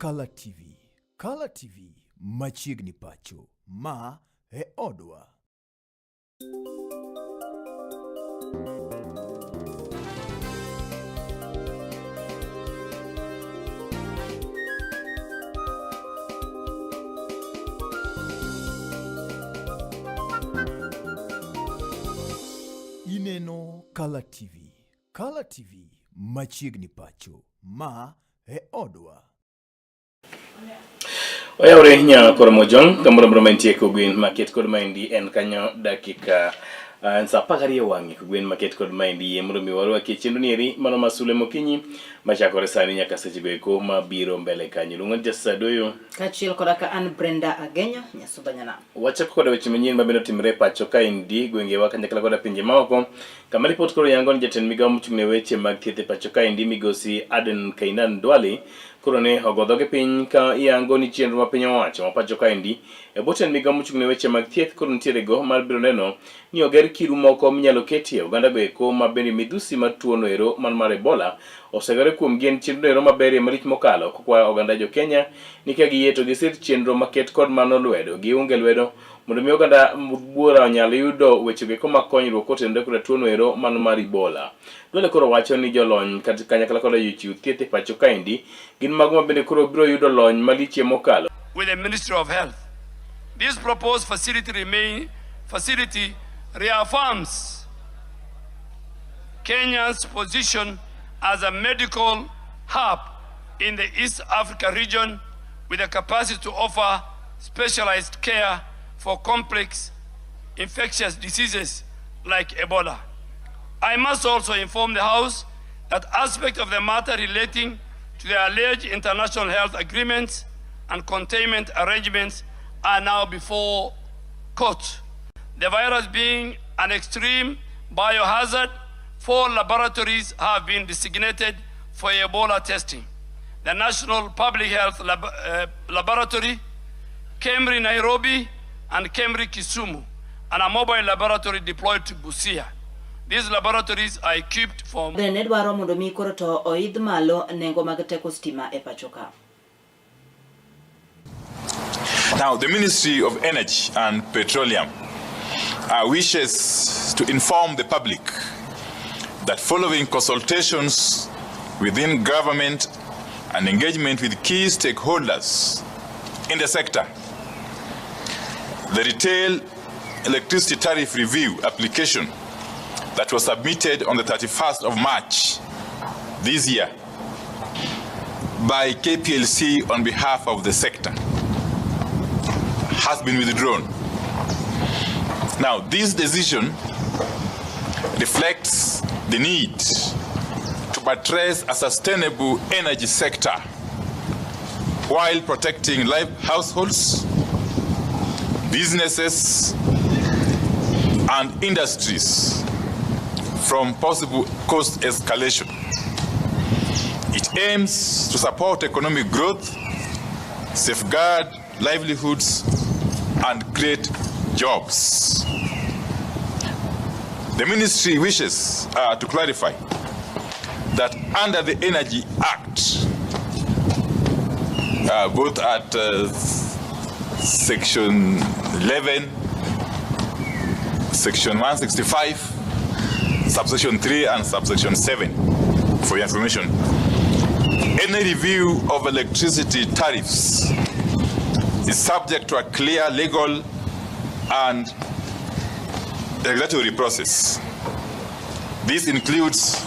Kala TV. Kala TV machiegni pacho. Ma e odwa. Ineno Kala TV. Kala TV machiegni pacho. Ma e odwa. Oyawre nya Koromojong kamoro amora mantie kogwen maket kod maendi en kanyo dakika en saa apar gariyo wang'e kogwen maket kod maendi yie mondo mi warwaki e chenro nieri mano ma sule mokinyi machakore sani nyaka sechego eko mabiro mbele kanyo. Luonga ni Justice Adoyo. Kaachiel koda ka an Brenda Agenyo, Nyasuba Nyanam. Wachako koda weche manyien mabende otimore e pacho kaendi gwengewa kanyakla koda pinje maoko Kama ripot koro yango ni jatend migawo mochung' ne weche mag thieth e pacho kaendi migosi Aden Kainan Duale koro ne ogo dhoge piny ka yango ni chenro ma piny owacho ma pacho kaendi e bwo tend migawo mochung' ne weche mag thieth koro nitiere go mar biro neno ni oger kiru moko minyalo ketie oganda go eko ma bende midhusi mar tuono ero man mar Ebola osegore kuomgi en chenro ero maberie malich mokalo kokwayo oganda jo Kenya ni ka giyie to gisir chenro maket kod mano lwedo giunge lwedo mondo mi oganda buora onyal yudo weche go eko mag konyruok kotenore koda tuono ero mano mar Ebola. Duale koro wacho ni jolony kata kanyakla koda jochiw thieth e pacho kaendi gin mago ma bende koro biro yudo lony malichie mokalo. With the Ministry of Health. This proposed facility remain facility reaffirms Kenya's position as a medical hub in the East Africa region with the capacity to offer specialized care for complex infectious diseases like Ebola. I must also inform the House that aspects of the matter relating to the alleged international health agreements and containment arrangements are now before court. The virus being an extreme biohazard, 4 laboratories have been designated for Ebola testing. The National Public Health Laboratory, Kemri Nairobi, and Kemri Kisumu, and a mobile laboratory deployed to Busia. These laboratories are equipped for... Bende ne dwaro mondo mi koro to oidh malo nengo mag teko stima e pacho ka. Now, the Ministry of Energy and Petroleum wishes to inform the public that following consultations within government and engagement with key stakeholders in the sector, the retail electricity tariff review application that was submitted on the 31st of March this year by KPLC on behalf of the sector has been withdrawn. Now, this decision reflects the need to buttress a sustainable energy sector while protecting live households, businesses, and industries from possible cost escalation. It aims to support economic growth, safeguard livelihoods, and create jobs. The ministry wishes to clarify that under the Energy Act, both at Section 11, Section 165, Subsection 3, and Subsection 7, for your information, any review of electricity tariffs is subject to a clear legal and regulatory process. This includes,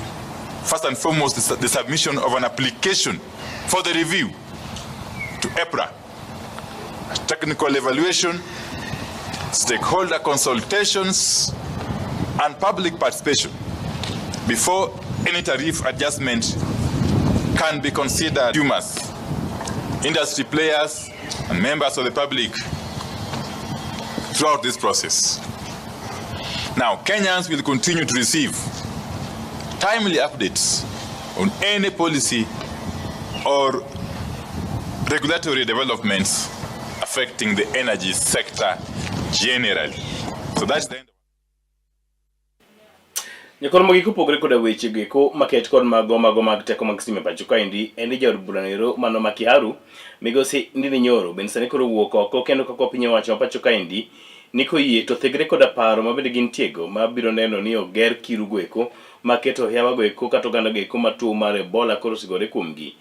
first and foremost, the submission of an application for the review to EPRA, technical evaluation, stakeholder consultations, and public participation before any tariff adjustment can be considered. Consumers, industry players, and members of the public throughout this process. Now, Kenyans will continue to receive timely updates on any policy or regulatory developments affecting the energy sector generally. So that's the end. Nyakor mogik kopogore koda weche goeko maket kod mago mago mag teko mag stima e pacho kaendi en ni jaod bura noero mano ma Kiharu migosi Ndindi Nyoro bende sani koro owuok oko kendo kaka piny owacho ma pacho kaendi ni koyie to thegre koda paro ma bende gintiego ma biro neno ni oger kiru goeko ma keto ohiawa goeko kata oganda goeko ma tuo mar Ebola koro osegore kuomgi.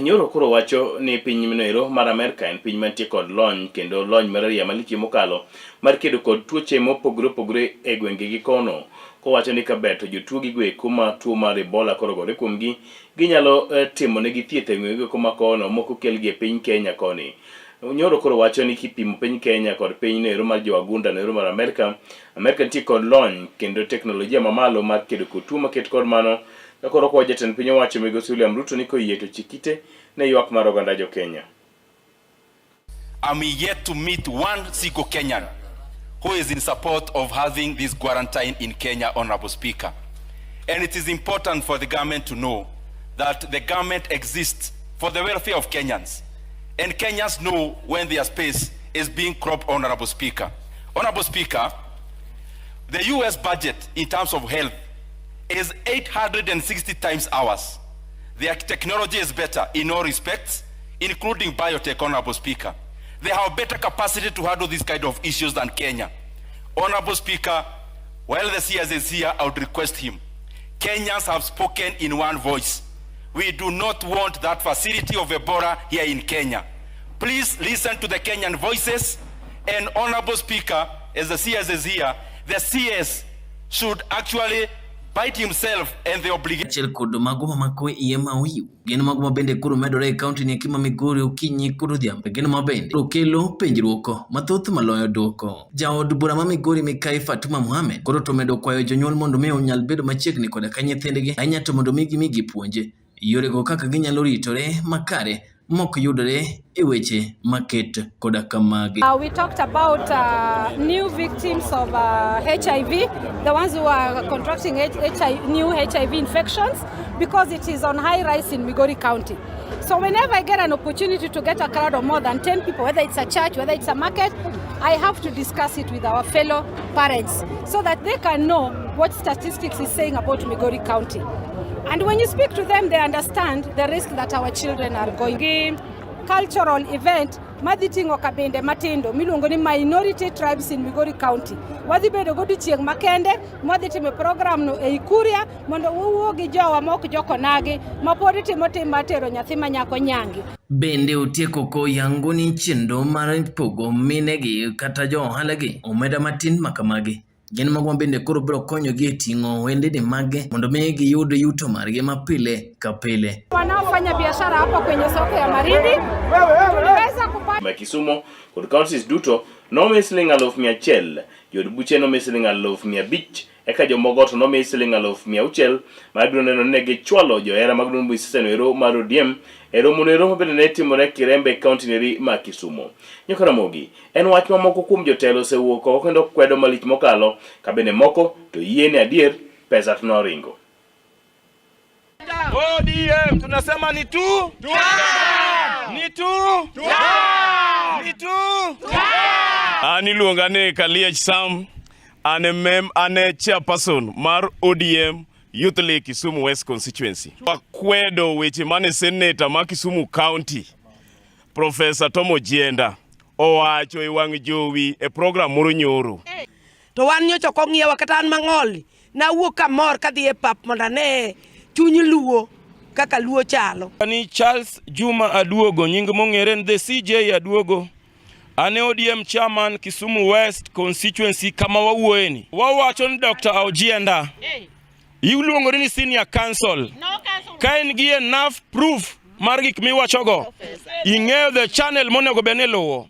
Nyoro koro wacho ni piny noero mar Amerka en piny mantie kod lony kendo lony marariya malich mokalo mar kedo kod tuoche mopogore opogore e gwenge gi kono. Kowacho ni kaber to jotuo gigo eko ma tuo mar Ebola koro ogore kuomgi ginyalo timo negi thieth e gwenge go ma kono moko kelgi e piny Kenya koni. Nyoro koro wacho ni kipimo piny Kenya kod piny noero mar jowagunda noero mar Amerka, Amerka nitie kod lony kendo teknolojia mamalo mar kedo kod tuo maket kod mano. Ka koro kwa jatend piny owacho migosi William Ruto ni koyie to chik ite ne ywak mar oganda jo Kenya. I'm yet to meet one single Kenyan who is in support of having this quarantine in Kenya, Honorable Speaker. And it is important for the government to know that the government exists for the welfare of Kenyans. And Kenyans know when their space is being cropped, Honorable Speaker. Honorable Speaker, the US budget in terms of health is 860 times ours. Their technology is better in all respects, including biotech, Honorable Speaker. They have better capacity to handle these kind of issues than Kenya. Honorable Speaker, while the CS is here, I would request him. Kenyans have spoken in one voice. We do not want that facility of Ebola here in Kenya. Please listen to the Kenyan voices. And Honorable Speaker, as the CS is here, the CS should actually bite himself and the obligation. Achiel kod mago mamako iye ma oyiw gin mago ma bende koro medore e kaunti ni ma Migori okinyi kod odhiambo gin ma bende koro kelo penjruok mathoth maloyo duoko. Jaod bura ma Migori Mikai Fatuma Mohamed koro to medo kwayo jonyuol mondo mi onyal bedo machiegni koda ka nyithindgi ahinya to mondo mi gimigi puonj yorego kaka ginyalo ritore makare mok yudore e weche maket koda kamagi. We talked about new victims of HIV, the ones who are contracting new HIV infections, because it is on high rise in Migori County. So whenever I get an opportunity to get a crowd of more than 10 people, whether it's a church, whether it's a market, I have to discuss it with our fellow parents so that they can know what statistics is saying about Migori County. And when you speak to them, they understand the risk that our children are going. Cultural event madhi ting'o kabinde matindo miluongo ni minority tribes in Migori County. Wadhi bedo godiochieng' makende mwadhi timo program no ei Kuria mondo wawuo gi jowa mok jokonagi ma pod timo tim mar tero nyathi ma nyako nyangi. Bende otieko koyango ni chenro mar pogo minegi kata jo ohalagi omenda matin makamagi gin mago ma bende koro biro konyogi e ting'o ohendni mage mondo mi giyud yuto margi mapile ka pile. Wanaofanya biashara hapo kwenye soko ya Marindi tuliweza kupata ma Kisumu kod counties duto nomi siling 100,000, jood buche nomi siling 500,000, eka jomogo to nomi siling 600,000 mar biro neno ni ne gichwalo johera mag duond buch ero mar ODM e romo noero ma bende ne timore Kirembe county neri ma Kisumu. Nyaka Ramogi en wach ma moko kuom jotelo osewuok oko kendo kwedo malich mokalo ka bende moko to yie ni adier pesa to noringo. ODM tunasema ni tu ni tu ni tu. An iluonga ni Kaliech Sam, an e mem an e chairperson mar ODM Youth League Kisumu West Constituency. Wakwedo weche mane senator ma Kisumu County Professor Tom Ojienda owacho e wang' jowi e program moro nyoro. To wan nyocha ok ong'iewa kata an mang'ol nawuok kamor kadhi e pap mondo ane chuny luo kaka luo chalo. Ni Charles Juma Aduogo, nying mong'ere ni the CJ Aduogo. An e ODM chairman Kisumu West constituency kama wawuoyeni. Wawacho ni Dr. Ojienda iluongori ni senior counsel. Ka in gi enough proof mar gik miwachogo, ing'eyo the channel monego bed ni iluwo.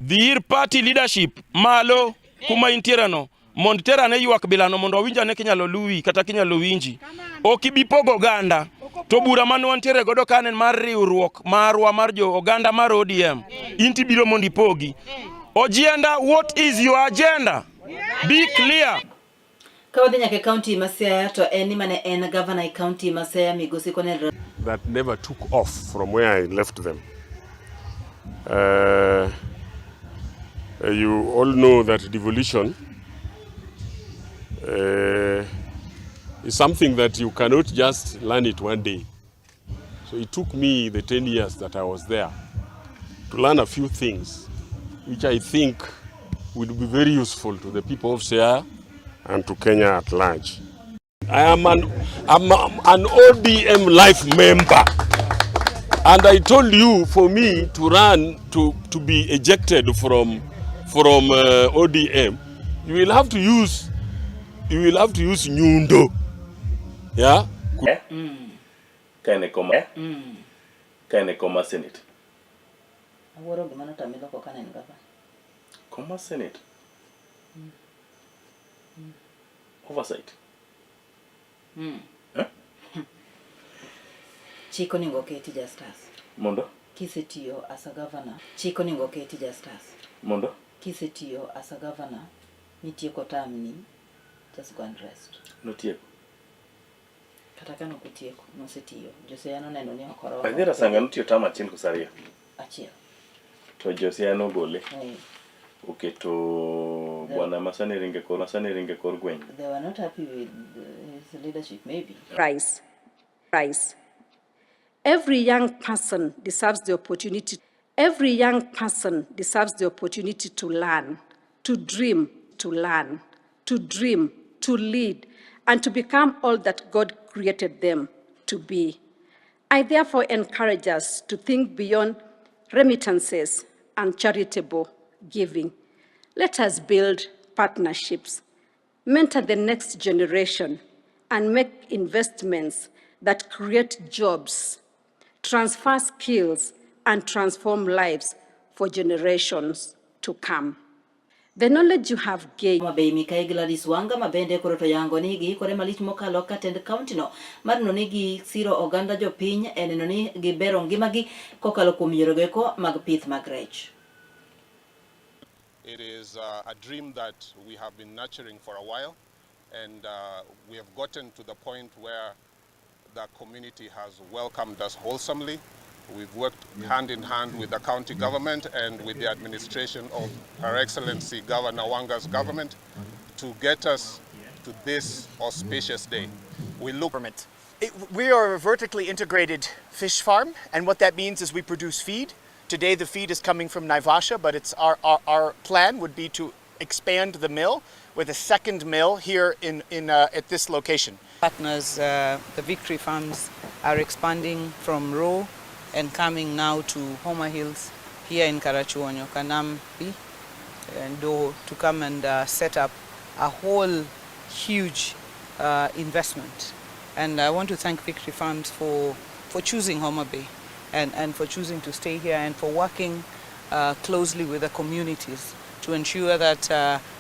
Dhi ir party leadership malo kuma intiere no mondo iter ane ywak bilano mondo wawinj ane kinyalo luwi kata kinyalo winji. Ok ibi pogo oganda to bura mane wantiere godo ka en mar riwruok marwa mar jo oganda mar ODM. In tibiro mondo ipogi. Ojienda, what is your agenda? Be clear. Ka wadhi nyaka e kaunti ma Siaya to en ni mane en gavana e kaunti ma Siaya migosi Cornel that never took off from where I left them. You all know that devolution It's something that you cannot just learn it one day. So it took me the 10 years that I was there to learn a few things, which I think will be very useful to the people of Siaya and to Kenya at large. I'm an ODM life member. And I told you, for me to run, to be ejected from ODM, you will have to use nyundo. Yeah? Eh? Ka en e kom eh? Ka en e kom mar senate. Awuoro gima notami loko ka ne en gavana. Kom mar senate. Oversight. Eh? Chik onego oketi Justus. Mondo? Kisetiyo as a governor, chik onego oketi Justus. Mondo? Kisetiyo as a governor, mitieko term ni, just go and rest. Notieko. Kata ka nok otieko, nosetiyo. Josiaya noneno ni ok oromo. Adhi Rasanga notiyo term achiel koso ariyo. Achiel. To Josiaya nogole. Eh, Oketo bwana masani ringe kor gweng'. They were not happy with his leadership, maybe. Rise. Rise. Every young person deserves the opportunity. Every young person deserves the opportunity to learn, to dream, to learn, to dream, to lead, and to become all that God created them to be. I therefore encourage us to think beyond remittances and charitable giving. Let us build partnerships, mentor the next generation, and make investments that create jobs, transfer skills, and transform lives for generations to come. The knowledge you have gained Homa Bay Mikai Gladys Wanga ma bende koro to yango ni giikore malich mokalo ka tend kaunti no mar neno ni gisiro oganda jopiny e neno ni gibero ngimagi kokalo kuom yorego eko mag pith mag rech. It is a dream that we have been nurturing for a while, and we have gotten to the point where the community has welcomed us wholesomely. We've worked hand in hand with the county government and with the administration of Her Excellency Governor Wanga's government to get us to this auspicious day. We look We are a vertically integrated fish farm, and what that means is we produce feed. Today, the feed is coming from Naivasha, but it's our plan would be to expand the mill with a second mill here in at this location. Partners, the Victory Farms, are expanding from Raw and coming now to Homa Hills here in Karachuonyo, Kanambi, and Do, to come and set up a whole huge investment. And I want to thank Victory Farms for choosing Homa Bay and for choosing to stay here and for working closely with the communities to ensure that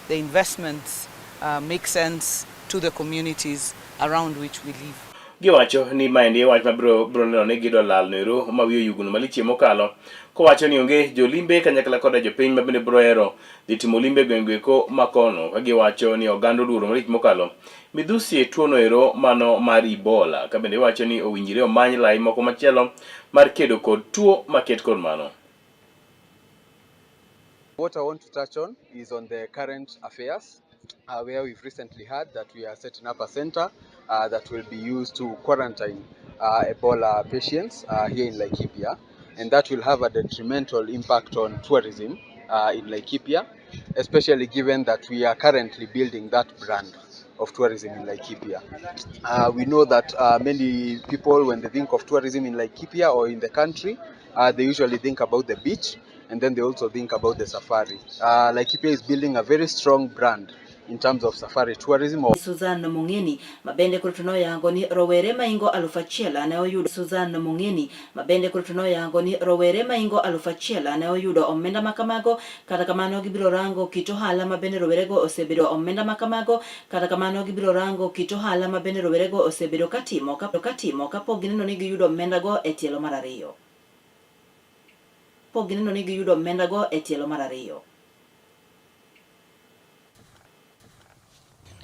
the investments make sense to the communities around which we live. Giwacho ni maendi e wach mabiro biro neno ni gidwa lal noero ma wiye oyugno malich mokalo kowacho ni onge jolimbe kanyakla koda jopiny ma bende biro hero dhi timo limbe e gweng' eko makono ka giwacho ni oganda oluoro malich mokalo midhusi e tuo noero mano mar Ebola ka bende iwacho ni owinjore omany lai moko machielo mar kedo kod tuo maket kod mano. What I want to touch on is on the current affairs, where we've recently heard that we are setting up a center that will be used to quarantine Ebola patients here in Laikipia, and that will have a detrimental impact on tourism in Laikipia, especially given that we are currently building that brand of tourism in Laikipia. We know that many people, when they think of tourism in Laikipia or in the country, they usually think about the beach, and then they also think about the safari. Laikipia is building a very strong brand in terms of safari tourism. Or Susan Mung'eni mabende koro to noyango ni rowere maingo 1000 ne oyudo Susan Mung'eni mabende koro to noyango ni rowere maingo 1000 ne oyudo omenda makamago kata kamano gibiro rango kit ohala mabende rowerego osebedo omenda makamago kata kamano gibiro rango kit ohala mabende rowerego osebedo katimo katimo kapok gineno ni giyudo omendago e tielo mar ariyo pok gineno ni giyudo omendago e tielo mar ariyo.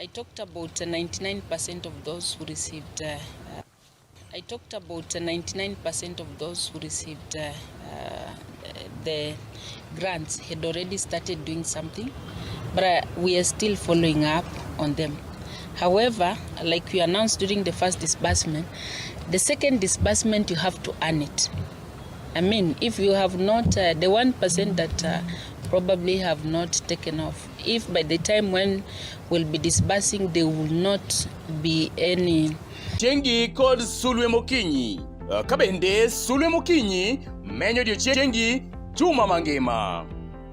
I talked about 99% of those who received. I talked about 99% of those who received the grants had already started doing something, but we are still following up on them. However, like we announced during the first disbursement, the second disbursement you have to earn it. I mean, if you have not, the 1% that probably have not taken off, if by the time when we'll be disbursing, there will not be any Chiengi kod Sulwe Mokinyi. Ka bende Sulwe Mokinyi menyo odiechiengi juma mangima.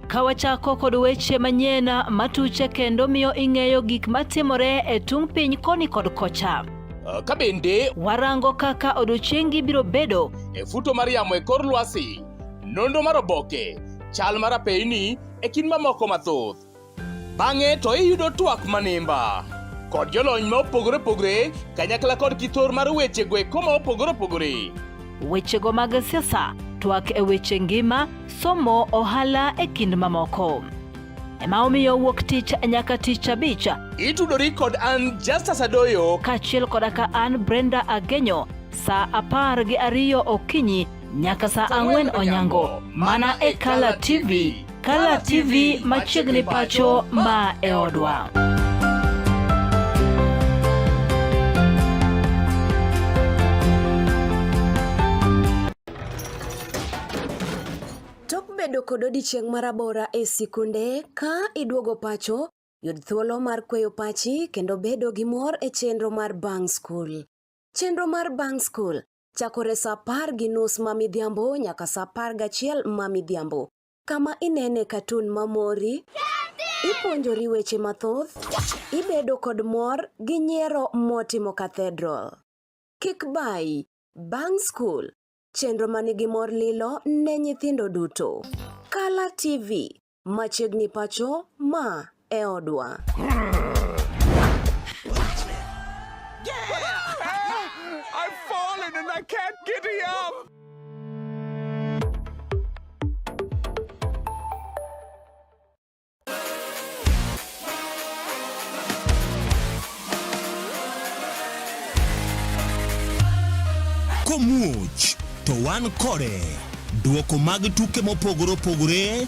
Ka wachako kod weche manyien matuche kendo miyo ing'eyo gik matimore e tung' piny koni kod kocha. Ka bende warango kaka odiechiengi biro bedo e futo mar yamo e kor lwasi, nonro mar oboke, chal mar apeyni e kind mamoko mathoth. Bang'e to iyudo twak manimba kod jolony ma opogore opogore kanyakla kod kithor mar weche go eko ma opogore opogore. Wechego mag siasa, twak e weche ngima, somo, ohala e kind mamoko. Ema omiyo wuok tich nyaka tich abich. Itudori kod an Justus Adoyo kaachiel koda ka an Brenda Agenyo saa 12 okinyi nyaka saa 4 onyango mana e Kala TV. Kala TV machiegni pacho ma e odwa. Tok bedo kod odiechieng' marabora e sikunde, ka iduogo pacho, yud thuolo mar kweyo pachi kendo bedo gi mor e chenro mar Bang' Skul. Chenro mar Bang' Skul chakore saa 10:30 ma midhiambo nyaka saa 11 ma midhiambo, kama inene katun mamori, ipuonjori weche mathoth, ibedo kod mor gi nyiero motimo cathedral. Kik bayi, Bang' Skul, chenro manigi mor lilo ne nyithindo duto. Kala TV, machiegni pacho ma e odwa. I've fallen and I can't get up. Komuoch to wan kode. Duoko mag tuke mopogore opogore,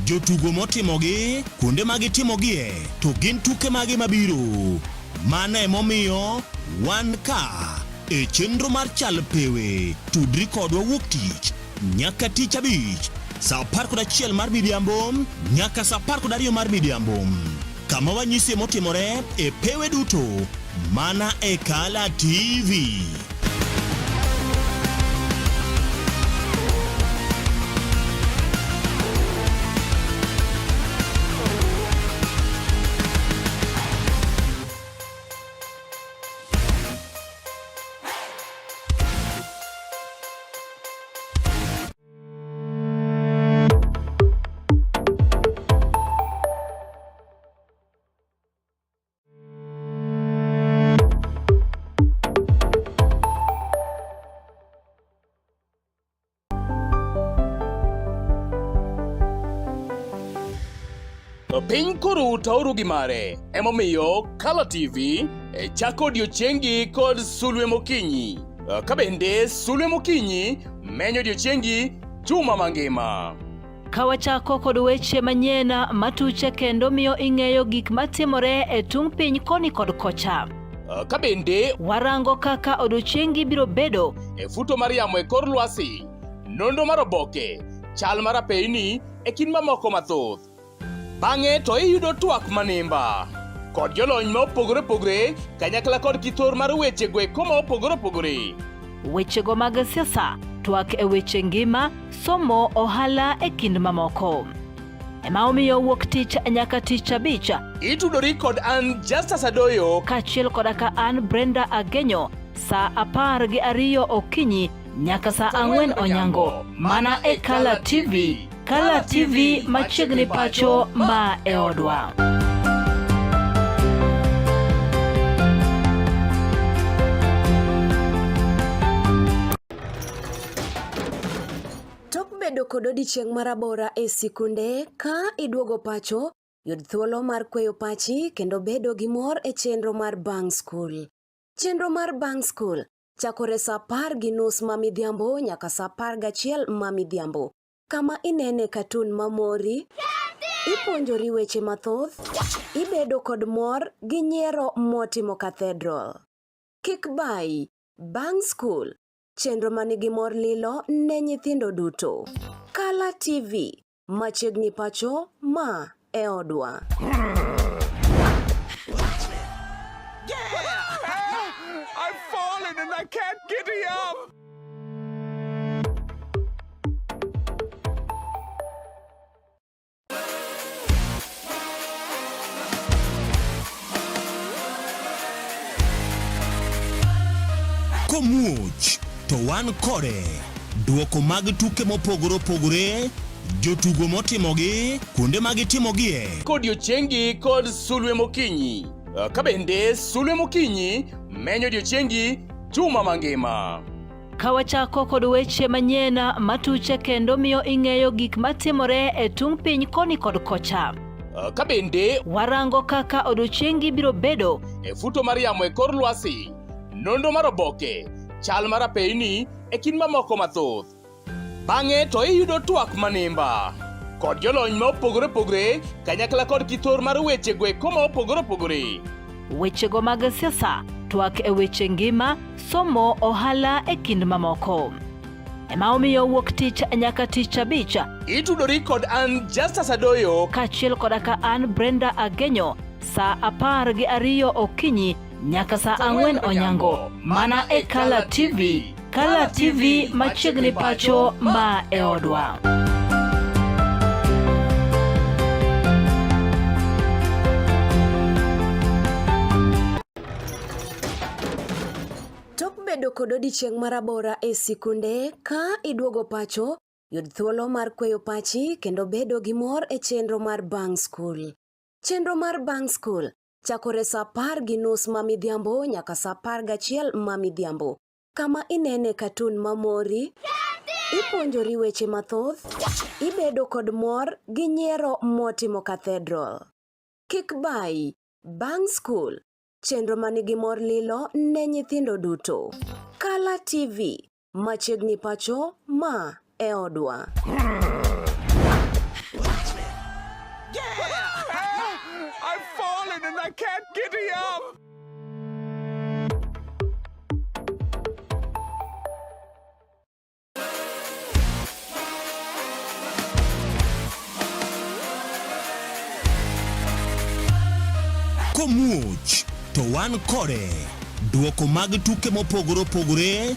jotugo motimogi, kuonde ma gitimogie, to gin tuke mage mabiro. Mano emomiyo wan ka e chenro mar Chal Pewe. Tudri kodwa wuok tich nyaka tich abich saa 11 mar midhiambo nyaka saa 12 mar midhiambo kama wanyisie motimore e pewe duto mana e Kala TV. Piny koro taoru gi mare, emomiyo Kala TV e chako odiechiengi kod Sulwe Mokinyi. Ka bende Sulwe Mokinyi menyo odiechiengi juma mangima. Ka wachako kod weche manyien matuche kendo miyo ing'eyo gik matimore e tung' piny koni kod kocha. Ka bende warango kaka odiechiengi biro bedo e futo mar yamo e kor lwasi, nonro mar oboke, chal mar apeyni e kind mamoko mathoth. Bang'e to iyudo twak manimba kod jolony ma opogore opogore kanyakla kod kithor mar weche go eko ma opogore opogore. Wechego mag siasa, twak e weche ngima, somo, ohala e kind mamoko. Ema omiyo wuok tich nyaka tich abich. Itudori kod an Justus Adoyo kaachiel koda ka an Brenda Agenyo saa 12 okinyi nyaka saa 4 onyango mana e Kala TV. Kala TV machiegni pacho ma e odwa. Tok bedo kod odiechieng' marabora e sikunde, ka iduogo pacho, yud thuolo mar kweyo pachi kendo bedo gi mor e chenro mar Bang' Skul. Chenro mar Bang' Skul chakore saa 10:30 ma midhiambo nyaka saa 11 ma midhiambo. kama inene katun mamori, ipuonjori weche mathoth, ibedo kod mor gi nyiero motimo cathedral. Kik bayi, bang' skul, chenro manigi mor lilo ne nyithindo duto. Kala TV, machiegni pacho, ma e odwa. I've fallen and I can't get up. Komuoch to wan kode. Duoko mag tuke mopogore opogore, jotugo motimogi, kuonde ma gitimogie. Kodiochiengi kod sulwe mokinyi. Ka bende sulwe mokinyi menyo odiochiengi juma mangima. Ka wachako kod weche manyien matuche kendo miyo ing'eyo gik matimore e tung' piny koni kod kocha. Ka bende warango kaka odiochiengi biro bedo e futo mar yamo e kor lwasi, nonro mar oboke, chal mar apeyni e kind mamoko mathoth. Bang'e to iyudo twak manimba kod jolony ma opogore opogore kanyakla kod kithor mar weche go eko ma opogore opogore. Wechego mag siasa, twak e weche ngima, somo, ohala e kind mamoko. Ema omiyo wuok tich nyaka tich abich. Itudori kod an Justus Adoyo kaachiel koda ka an Brenda Agenyo saa 12 okinyi nyaka saa 4 onyango mana e Kala TV. Kala TV machiegni pacho ma e odwa. Tok bedo kod odiechieng' marabora e sikunde, ka iduogo pacho, yud thuolo mar kweyo pachi kendo bedo gi mor e chenro mar bang' skul. Chenro mar bang' skul chakore saa 10:30 ma midhiambo nyaka saa 11 ma midhiambo, kama inene katun mamori, ipuonjori weche mathoth, ibedo kod mor gi nyiero motimo cathedral. Kik bayi, bang' skul, chenro manigi mor lilo ne nyithindo duto. Kala TV, machiegni pacho, ma e odwa. I've fallen and I can't get up. Komuoch to wan kode. Duoko mag tuke mopogore opogore,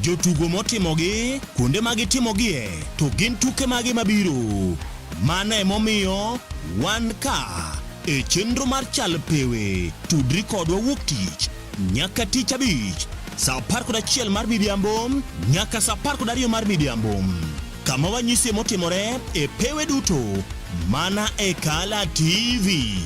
jotugo motimogi, kuonde ma gitimogie, to gin tuke mage mabiro. Mano emomiyo wan ka e chenro mar Chal Pewe. Tudri kodwa wuok tich nyaka tich abich saa 11 mar midhiambo nyaka saa 12 mar midhiambo, kama wanyisie motimore e pewe duto mana e Kala TV.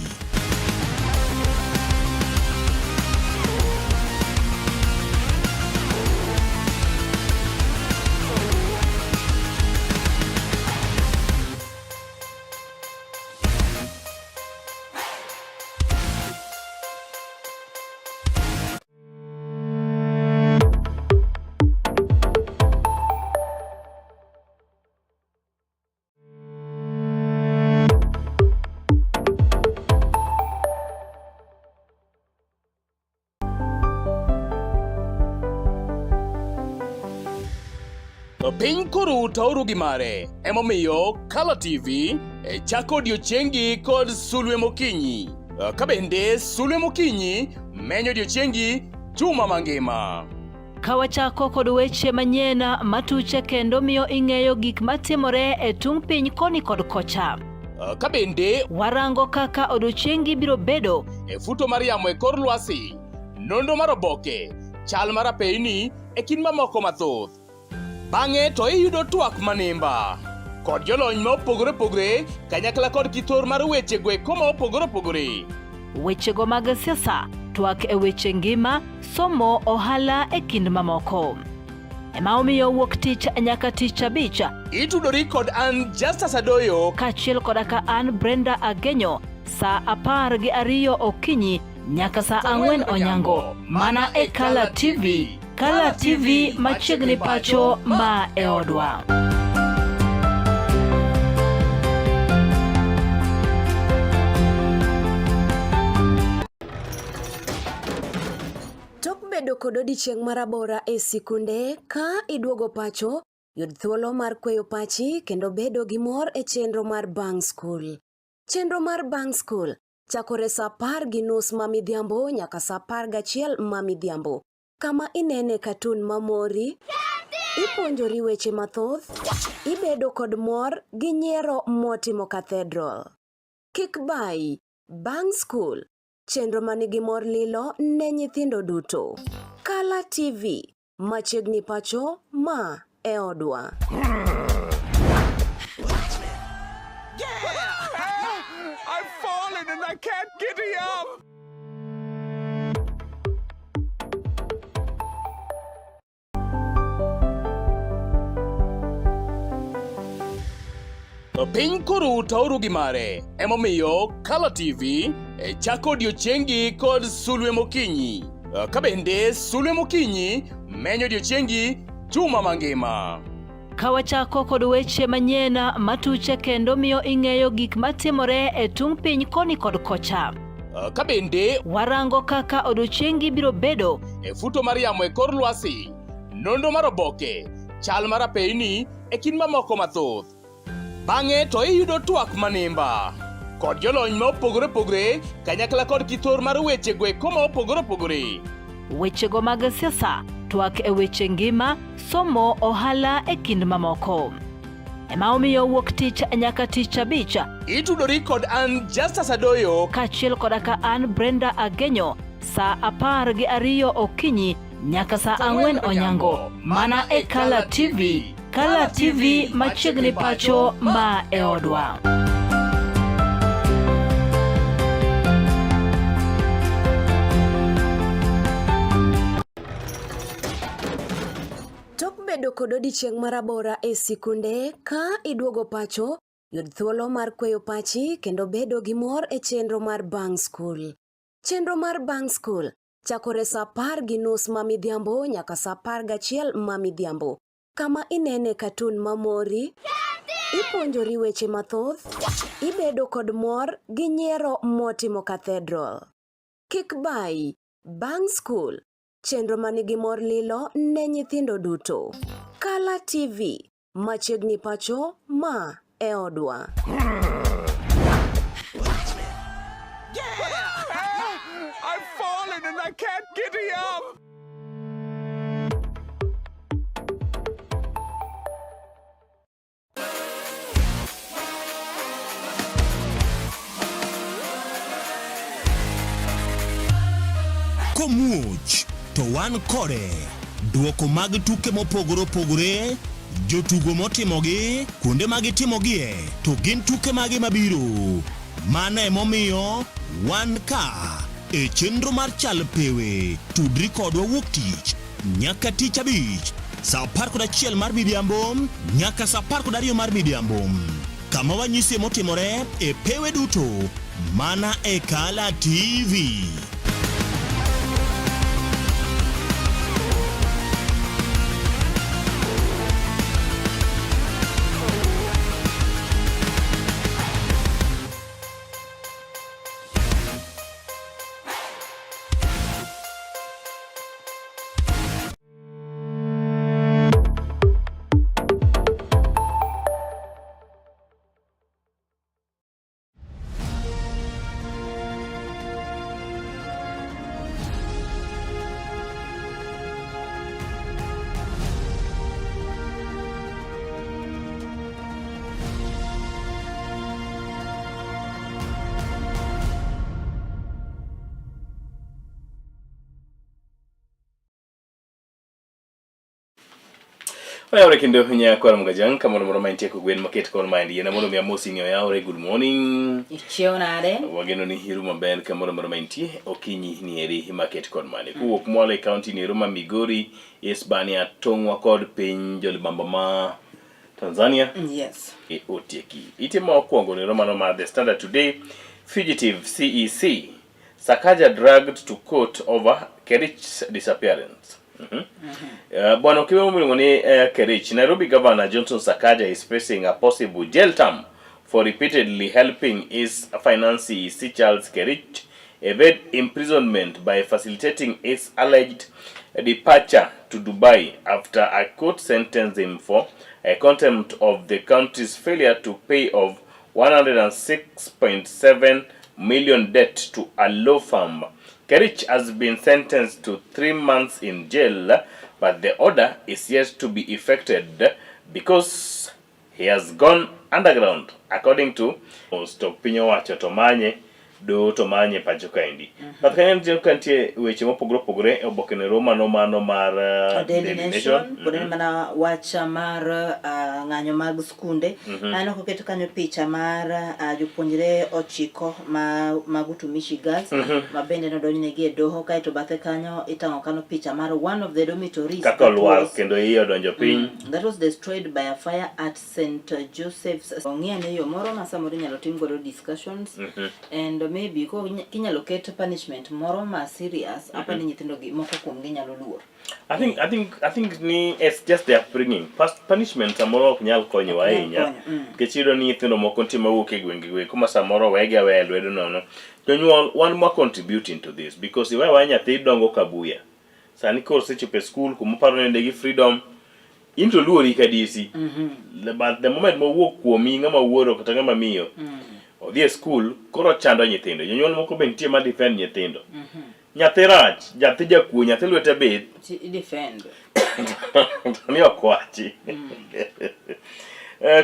Piny koro tauru gi mare, emomiyo Kala TV e chako odiochiengi kod sulwe mokinyi. Ka bende sulwe mokinyi menyo odiochiengi juma mangima. Ka wachako kod weche manyien matuche kendo miyo ing'eyo gik matimore e tung' piny koni kod kocha. Ka bende warango kaka odiochiengi biro bedo e futo mar yamo e kor lwasi, nonro mar oboke, chal mar apeyni e kind mamoko mathoth. Bang'e to iyudo twak manimba kod jolony ma opogore opogore kanyakla kod kithor mar weche go eko ma opogore opogore. Wechego mag siasa, twak e weche ngima, somo, ohala e kind mamoko. Ema omiyo wuok tich nyaka tich abich. Itudori kod an Justus Adoyo kaachiel koda ka an Brenda Agenyo saa 12 okinyi nyaka saa 4 onyango mana e Kala TV. Kala TV machiegni pacho ma e odwa. bedo kod odiechieng' marabora e sikunde, ka iduogo pacho, yud thuolo mar kweyo pachi kendo bedo gi mor e chenro mar bang' skul. Chenro mar bang' skul chakore sa 10:30 ma midhiambo nyaka sa 11 ma midhiambo, kama inene katun mamori, ipuonjori weche mathoth, ibedo kod mor gi nyiero motimo cathedral. Kik bayi, bang' skul Chenro ma nigi mor lilo ne nyithindo duto. Kala TV, machiegni pacho, ma e odwa. I've fallen and I can't get up. Piny koro tauru gi mare, emomiyo Kala TV e chako odiechiengi kod sulwe mokinyi. Ka bende sulwe mokinyi menyo odiechiengi juma mangima. Ka wachako kod weche manyien matuche kendo miyo ing'eyo gik matimore e tung' piny koni kod kocha. Ka bende warango kaka odiechiengi biro bedo e futo mar yamo e kor lwasi, nonro mar oboke, chal mar apeyni e kind mamoko mathoth. Bang'e to iyudo twak manimba kod jolony ma opogore opogore kanyakla kod kithor mar weche go eko ma opogore opogore. Wechego mag siasa, twak e weche ngima, somo, ohala e kind mamoko. Ema omiyo wuok tich nyaka tich abich. Itudori kod an Justus Adoyo kaachiel koda ka an Brenda Agenyo saa 12 okinyi nyaka saa 4 onyango mana e Kala TV. Kala TV machiegni pacho ma e odwa. Tok bedo kod odiechieng' marabora e sikunde, ka iduogo pacho, yud thuolo mar kweyo pachi kendo bedo gi mor e chenro mar bang' skul. Chenro mar bang' skul chakore sa 10:30 ma midhiambo nyaka sa 11 ma midhiambo, kama inene katun mamori, ipuonjori weche mathoth, ibedo kod mor gi nyiero motimo cathedral. Kik bayi, bang' skul, chenro manigi mor lilo ne nyithindo duto. Kala TV, machiegni pacho, ma e odwa. I've fallen and I can't get up. Komuoch to wan kode. Duoko mag tuke mopogore opogore, jotugo motimogi, kuonde ma gitimogie, to gin tuke mage mabiro. Mano emomiyo wan ka e chenro mar Chal Pewe. Tudri kodwa wuok tich nyaka tich abich saa 11 mar midhiambo nyaka saa 12 mar midhiambo kama wanyisie motimore e pewe duto mana e Kala TV. Oyawre kendo nyakwar Mugajang kamoro moro ma intie kogwen maket kor ma yiena mondo mi amosi ni oyawre good morning. Ichiew nade? Wageno ni hiru maber kamoro moro ma intie okinyi ni eri maket kod mane. Kowuok mwalo e kaunti ni ero ma Migori, Hispania, tong'wa kod piny jolibamba ma Tanzania. Yes. E otieki. Ite ma okwongo ni ero mano mar The Standard Today, Fugitive CEC Sakaja dragged to court over Kerich's disappearance. Bwana Okiwe miluongo ni Kerich, Nairobi Governor Johnson Sakaja is facing a possible jail term for repeatedly helping his financier Charles Kerich evade imprisonment by facilitating its alleged departure to Dubai after a court sentenced him for a contempt of the country's failure to pay off 106.7 million debt to a law firm. Kerich has been sentenced to 3 months in jail, but the order is yet to be effected because he has gone underground, according to to piny owacho to manye doho to manye pacho kaendi. Bath kanyo nitie ka nitie weche mopogore opogore e oboke nero mano mano mar Daily Nation pod en mana wach mar ng'anyo mag skunde. Aneno koket kanyo picha mar jopuonjre ochiko ma mag Utumishi Girls ma bende nodonjnegi e doho kaeto bathe kanyo itang'o kanyo picha mar one of the dormitories kaka that olwar kendo iye odonjo piny. That was destroyed by a fire at St. Joseph's. Ong'i ane yo moro ma samoro inyalo tim godo discussions and maybe ko kinyalo ket punishment moro ma serious apa ni nyithindo gi moko kuom gi nyalo luor. I think ni it's just the upbringing. Past punishment samoro ok nyal konyowa Ok nyal ahinya. konyo, Nikech iyudo ni nyithindo moko nitie mawuok e gwenge go kuma samoro wegi aweya e lwedo nono. Jonyuol wan mwa contributing to this because iweyo aweya nyathi dongo ka buya. Sani koro osechopo e school kuma oparo ni en gi freedom. In to luori ka DC. But the moment mowuok kuomi ng'ama wuoro kata ng'ama miyo odhi e school koro chando nyithindo. Jonyuol moko be nitie ma defend nyithindo. Nyathi rach, nyathi jakuo, nyathi lwete bith, Ti defend. to ni ok wachi.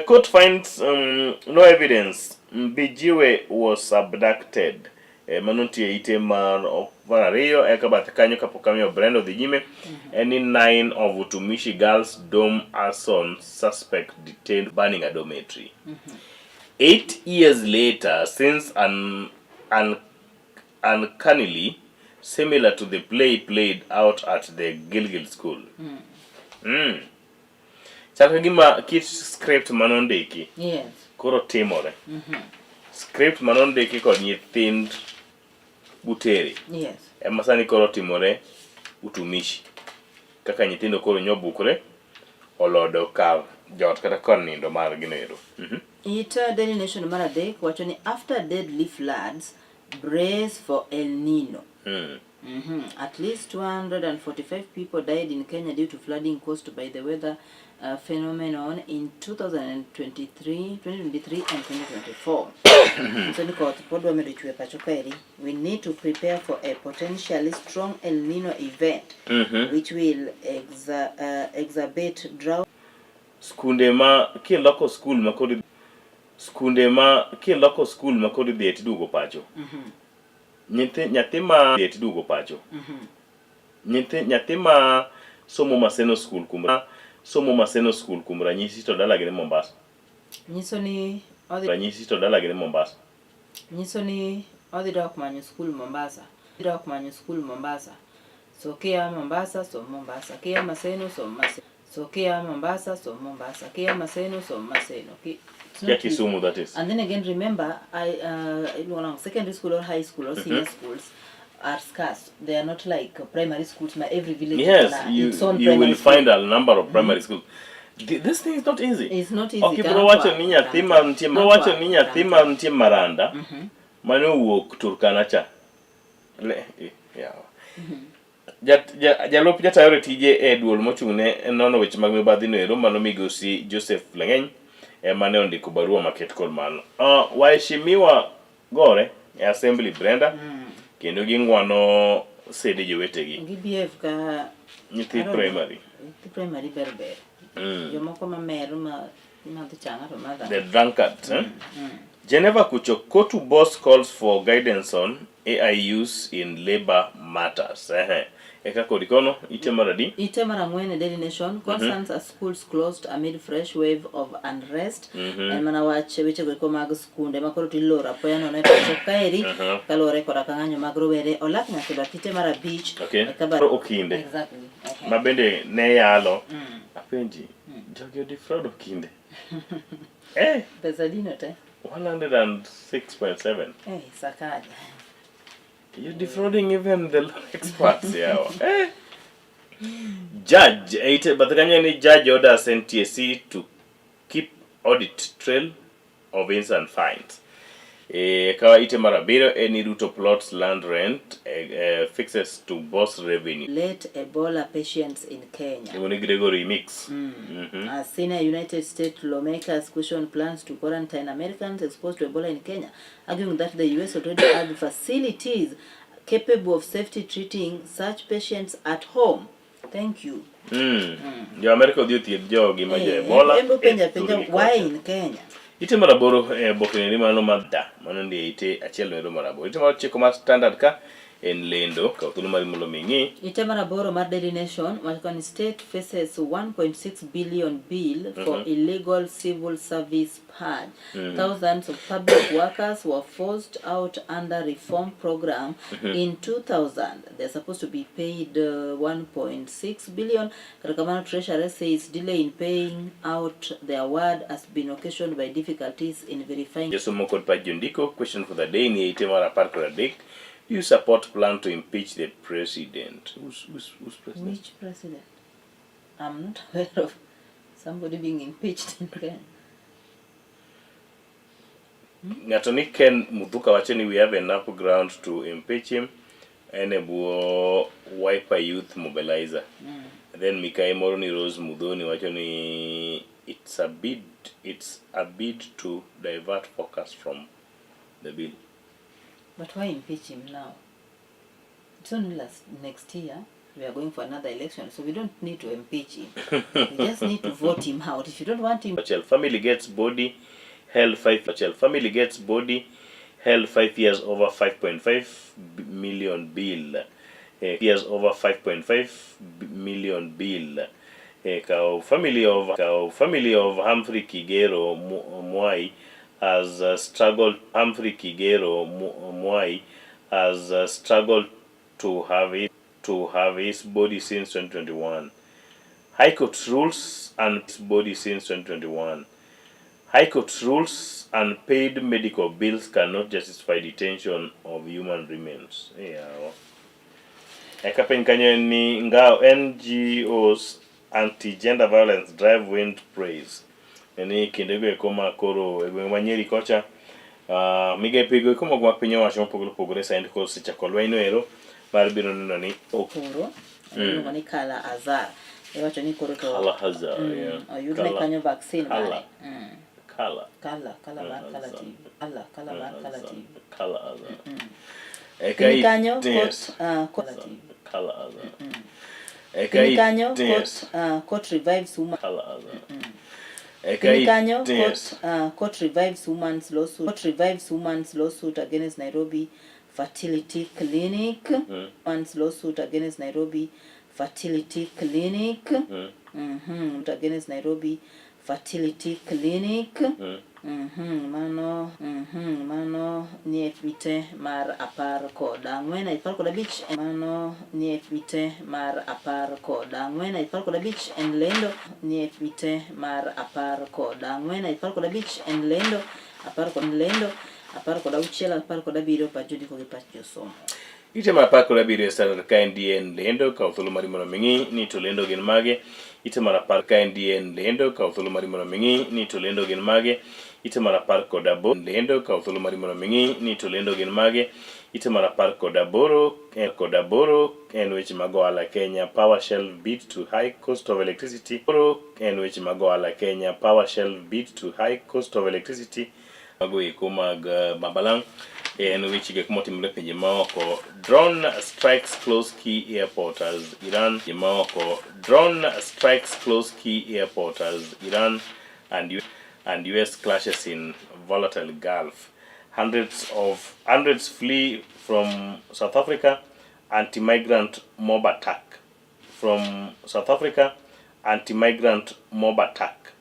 Court finds no evidence Mbijiwe was abducted. Mano nitie ite mar ariyo eka bathe kanyo kapok amiyo Brenda odhi nyime en ni nine of Utumishi girls dorm arson suspect detained burning a dormitory. 8 years later, since an uncannily similar to the play played out at the Gilgil School. Chal ka gima kit script manondiki koro timore. Script manondiki kod nyithind Butere ema sani koro timore Utumishi. Kaka nyithindo koro nyobukore olodo kar jot kata kar nindo margi noero. It Daily Nation mar adek wacho ni after deadly floods, brace for El Nino. At least 245 people died in Kenya due to flooding caused by the weather phenomenon in 2023, 2023 and 2024. So ni koth pod dwa medo chwe pacho kaeri. We need to prepare for a potentially strong El Nino event which will exacerbate drought. Skunde ma kiloko skul ma koro skunde ma kiloko skul ma koro idhiye tiduogo pacho. Nyithi nyathi ma dhiye tiduogo pacho. Nyithi nyathi ma somo Maseno School kuom somo Maseno School kuom ranyisi to dalagi ni Mombasa. Nyiso ni odhi Ranyisi to dalagi ni Mombasa. Nyiso ni odhi dok manyo skul Mombasa. Odhi dok manyo skul Mombasa. So kia Mombasa, som Mombasa. Kia Maseno, som Maseno. So kia Mombasa, som Mombasa. Kia Maseno, som Maseno. It's Kia not easy. Kisumu that is. And then again, remember, I iluongo nang'o, secondary school or high school or senior schools are scarce. They are not like primary schools. Ma every village Yes, is you its own you primary will school. find a number of primary schools. This thing is not easy. It's not easy. Ok ibiro wacho ni nyathi ma nitie Cannot wacho work. ni nyathi ma nitie Maranda mane owuok Turkana cha. Le, yawa. Jalup jatayo tije e duol mochung' ne nono weche mag mibadhi no ero mano migosi Joseph Leng'eny ema ne ondiko barua maket kod mano. Waheshimiwa gore e assembly Brenda kendo ging'wano sede jowetegi Gibehave ka nyithi I don't know. primary. Nyithi primary ber ber. Jomoko mamer ma madho chang'a to madho. The drunkards. Eh? Geneva Kucho, Kotu boss calls for guidance on AI use in labor matters. Ehe. Eka kodi kono ite mar adi? Ite mar ang'wen e Daily Nation concerns as schools closed amid fresh wave of unrest. En mana wach wechego eko mag skunde ma koro tiloro apoya nono e pacho kaeri kaluwore koda ka ng'anyo mag rowere olak nyaka e bath ite mar abich. Eka Okinde. Exactly. Okay. Ma bende ne yalo. Apenji, jogi odefraud Okinde. Eh, Pesa dino te. 106.7. Eh, sakaja. You're defrauding even the law experts, yeah. Eh. Judge, ite but kanyo ni judge orders NTSC to keep audit trail of instant fines. E, kawa ite mar abiriyo en ni Ruto plots land rent fixes to boss revenue. Late Ebola patients in Kenya. Iluongo ni Gregory Mix. Senior United States lawmakers question plans to quarantine Americans exposed to Ebola in Kenya, arguing that the US already had facilities capable of safely treating such patients at home. Thank you. Jo Amerika odhi othiedh jogi ma jo Ebola. En bo penja e penja thurgi why kocha. in Kenya? Ite mar aboro e oboke ni mano mar da mano ndi ite achiel noero mar aboro. Ite mar ochiko mar standard ka en lendo kaw thuolo mari mondo mi ing'i. Ite mar aboro mar Daily Nation wacho ni state faces 1.6 billion bill for illegal civil service purge. Thousands of public workers were forced out under reform program in 2000. They're supposed to be paid 1.6 billion. Kata kamano Treasury says delay in paying out the award has been occasioned by difficulties in verifying. Josomo kod pach jondiko question for the day ni e ite mar 13. Do you support plan to impeach the president? Who's president? Which president? I'm not aware of somebody being impeached in Kenya. Ng'ato ni Ken Muthuka wacho ni we have enough ground to impeach him. En e bwo Wiper Youth Mobilizer. Then Mikai moro ni Rose Mudhoni wacho ni it's a bid to divert focus from the bill. But why impeach him now? It's only last next year. We are going for another election, so we don't need to impeach him. We just need to vote him out. If you don't want him, Achiel family gets body held five Achiel family gets body held 5 years over 5.5 million bill. Years over 5.5 million bill. Kaw family of Humphrey Kigero Mwai has struggled Humphrey Kigero Mwai has struggled to have his body since 2021. High Court rules and his body since 2021. High Court rules unpaid medical bills cannot justify detention of human remains. Yeah. Eka piny kanyo en ni ngao NGOs anti-gender violence drive win praise. En ni kindego eko ma koro e gweng' ma Nyeri kocha migepe go eko mogo mag piny owacho mopogore opogore sani koro osechako lweny no ero mar biro neno ni ok koro iluongo ni Kala Azar. Iwacho ni koro to Kala Azar, yeah. Oyudne kanyo vaccine Kala. mare. Kala. Kala mar Kala Azar. TV. Kala mar Kala Azar. TV. Kala Azar. Eka Piny kanyo yes. court Kala TV. Kala Azar. Eka Piny kanyo yes. court revives woman. Kala Azar. Eka Piny kanyo yes. court revives woman's lawsuit. Court revives woman's lawsuit against Nairobi Fertility Clinic. Woman's lawsuit against Nairobi Fertility Clinic. Against Nairobi Fertility Clinic. Mano nie ite mar 14 15. Mano nie ite mar 14 15 en lendo nie ite mar 14 15 en lendo apar kod lendo 16 17 pach jondiko gi pach josomo. Ite mar 17 e Standard ka en lendo kaw thuolo mari mondo mi ing'i ni to lendo gin mage. Ite mar apar ka en lendo kaw thuolo mari mondo mi ing'i ni to lendo gin mage. Ite mar 18 lendo kaw thuolo mari mondo mi ing'i ni to lendo gin mage. Ite mar 18 kod aboro en weche mag ohala Kenya Power shelf bid to high cost of electricity. Koro en weche mag ohala Kenya Power shelf bid to high cost of electricity. Mago eko mag Babalang en weche gik motimore e pinje maoko. Drone strikes close key airport as Iran maoko. Drone strikes close key airport as Iran and US clashes in volatile Gulf. Hundreds flee from South Africa anti-migrant mob attack. From South Africa anti-migrant mob attack.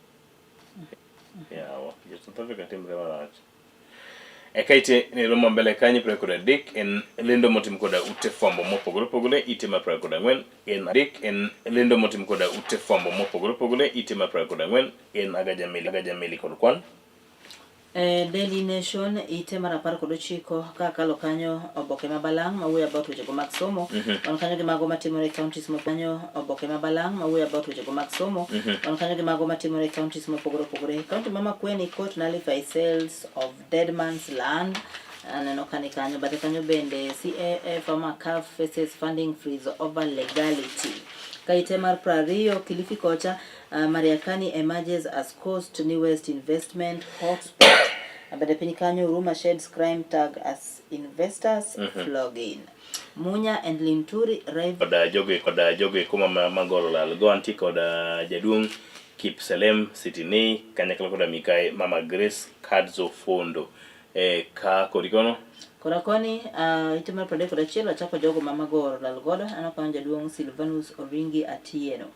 Yawa, jo South Africa timre marach. Eka ite ne romo mbele kanyo 23 en lendo motim koda ute fwambo mopogore opogore. Ite mar 24 en adek en lendo motim koda ute fwambo mopogore opogore. Ite mar 24 en Agaja Meli, Agaja Meli kod kwan. E Daily Nation ite mar 19 ka kalo kanyo oboke ma balang' mawuoyo about wechego mag somo wan kanyo gi mago matimore e counties mo kanyo oboke ma balang' mawuoyo about wechego mag somo wan kanyo gi mago matimore e counties mopogore opogore. County ma Makueni court nullify sales of dead man's land aneno ka ni kanyo bathe kanyo bende CAF ama CAF faces funding freeze over legality. Ka ite mar 20 Kilifi kocha Mariakani emerges as coast newest investment hotspot. Bende piny kanyo Ruma sheds crime tag as investors flock in. Munya and Linturi rival. Koda jogo koda jogo eko ma magoro lal go antie koda jaduong' Kipselem Sitini kanyakla koda mikai Mama Grace Kadzo Fondo e ka kori kono. Kora koni ite mar 31 achako jogo ma magoro lal godo aneno kanyo jaduong' Silvanus Oringi Atieno.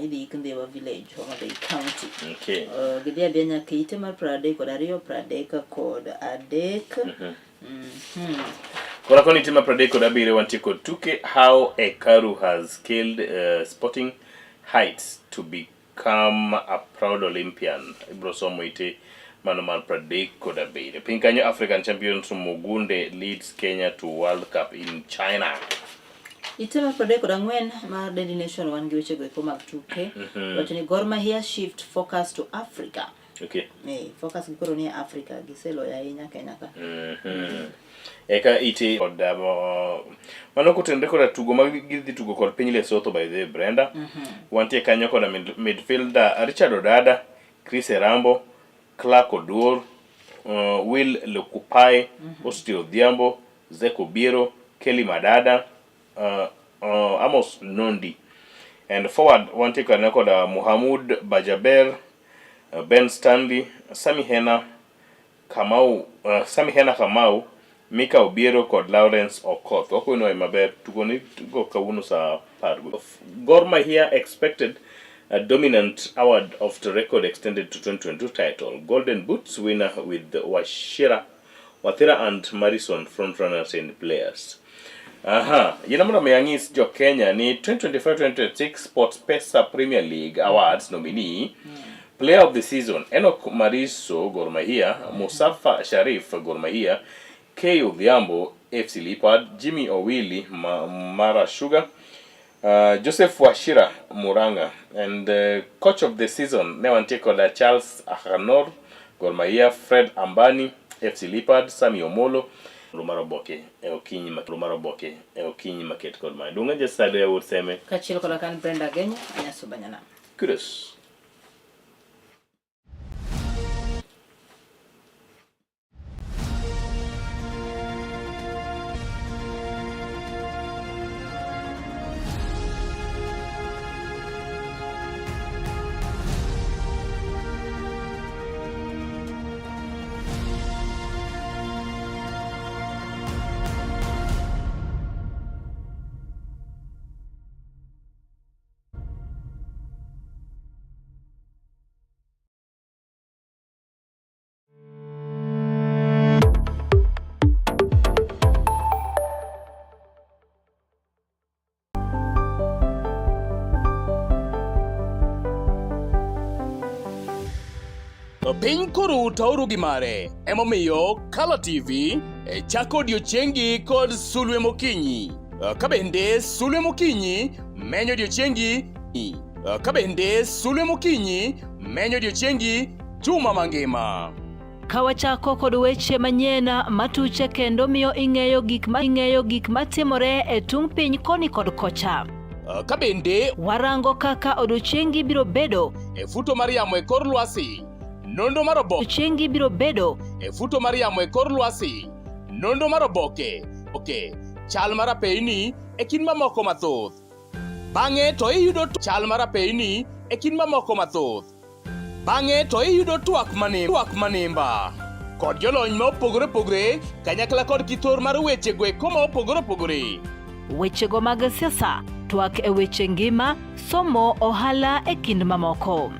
Idhi ik Ndhiwa village, Homa Bay County. Okay. Gidhi adhiya nyaka ite mar 32 33. Kora koni ite mar 37 wantie kod tuke how Ekaru has scaled sporting heights to become a proud Olympian. Ibro somo ite mano mar 37. Piny kanyo African Champions Mugunde leads Kenya to World Cup in China. Ite mar 34 mar Daily Nation wan gi wechego eko mag tuke. Wacho ni Gor Mahia shift focus to Africa. Okay. Focus gi koro ni e Africa giseloyo ahinya Kenya ka. Eka ite kod mano kotenore koda tugo ma gidhi tugo kod piny Lesotho by the way Brenda. Wantie kanyo koda midfielder Richard Odada, Chris Erambo, Clark Oduor, Will Lokupai, Austin Odhiambo, Zeko Obiero, Kelly Madada, Amos Nondi. And forward wantie kanyo koda Mohamud Bajaber, Ben Stanley, Sami Hena, Kamau, Sami Hena Kamau, Mika Obiero kod Lawrence Okoth. Wakwenu wayi maber tugo ni tugo kawuono saa 10. Gor Mahia expected a dominant award after record extended to 2022 title. Golden Boots winner with Wachira, Wathira and Marison front runners in players. Aha, yien mondo mi ang'is jo Kenya ni 2025-2026 Sports Pesa Premier League Awards nominee Player of the Season Enoch Mariso Gor Mahia, Musafa Sharif Gor Mahia, K Odhiambo FC Leopard, Jimmy Owili Mara Sugar, Joseph Wachira Murang'a and coach of the season ne wantie koda Charles Akhanor Gor Mahia, Fred Ambani FC Leopard, Sami Omolo mar oboke e okinyi mar oboke e okinyi maket kod mae. Dunga Jasado ya Wuod Seme. Kaachiel koda kan Brenda Agenyo, Anyasuba Nyanam. Kudos. Piny koro tauru gi mare, emomiyo Kala TV e chako odiechiengi kod sulwe mokinyi. Ka bende sulwe mokinyi menyo odiechiengi, ka bende sulwe mokinyi menyo odiechiengi juma mangima. Ka wachako kod weche manyien matuche kendo miyo ing'eyo gik ma ing'eyo gik matimore e tung' piny koni kod kocha. Ka bende warango kaka odiechiengi biro bedo e futo mar yamo e kor lwasi, nonro mar oboke odiechiengi biro bedo e futo mar yamo e kor lwasi, nonro mar oboke, oke, chal mar apeyni e kind mamoko mathoth. Bang'e to iyudo chal mar apeyni e kind mamoko mathoth. Bang'e to iyudo twak manimba, twak manimba kod jolony ma opogore opogore kanyakla kod kithor mar weche go eko ma opogore opogore. Wechego mag siasa, twak e weche ngima, somo, ohala e kind mamoko.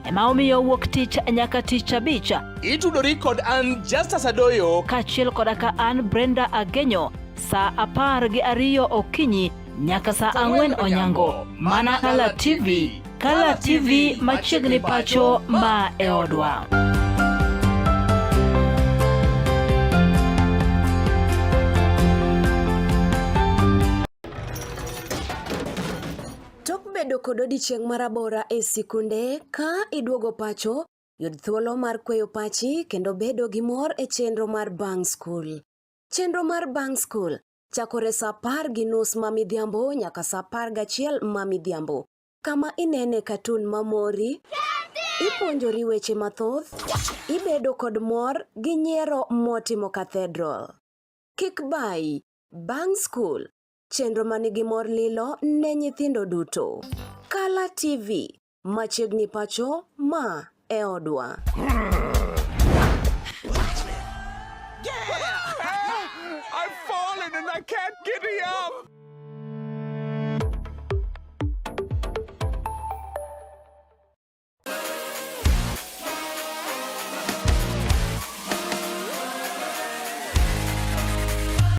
Ema omiyo wuok tich nyaka tich abich. Itudori kod an Justus Adoyo kaachiel koda ka an Brenda Agenyo saa 12 okinyi nyaka saa 4 onyango mana Kala TV. Kala TV machiegni pacho ma e odwa. Bang' bedo kod odiechieng' marabora e sikunde, ka iduogo pacho, yud thuolo mar kweyo pachi kendo bedo gi mor e chenro mar bang' skul. Chenro mar bang' skul chakore sa 10:30 ma midhiambo nyaka sa 11 ma midhiambo, kama inene katun mamori, ipuonjori weche mathoth, ibedo kod mor gi nyiero motimo cathedral. Kik bayi, bang' skul, chenro manigi mor lilo ne nyithindo duto. Kala TV, machiegni pacho ma e odwa. I've fallen and I can't get up.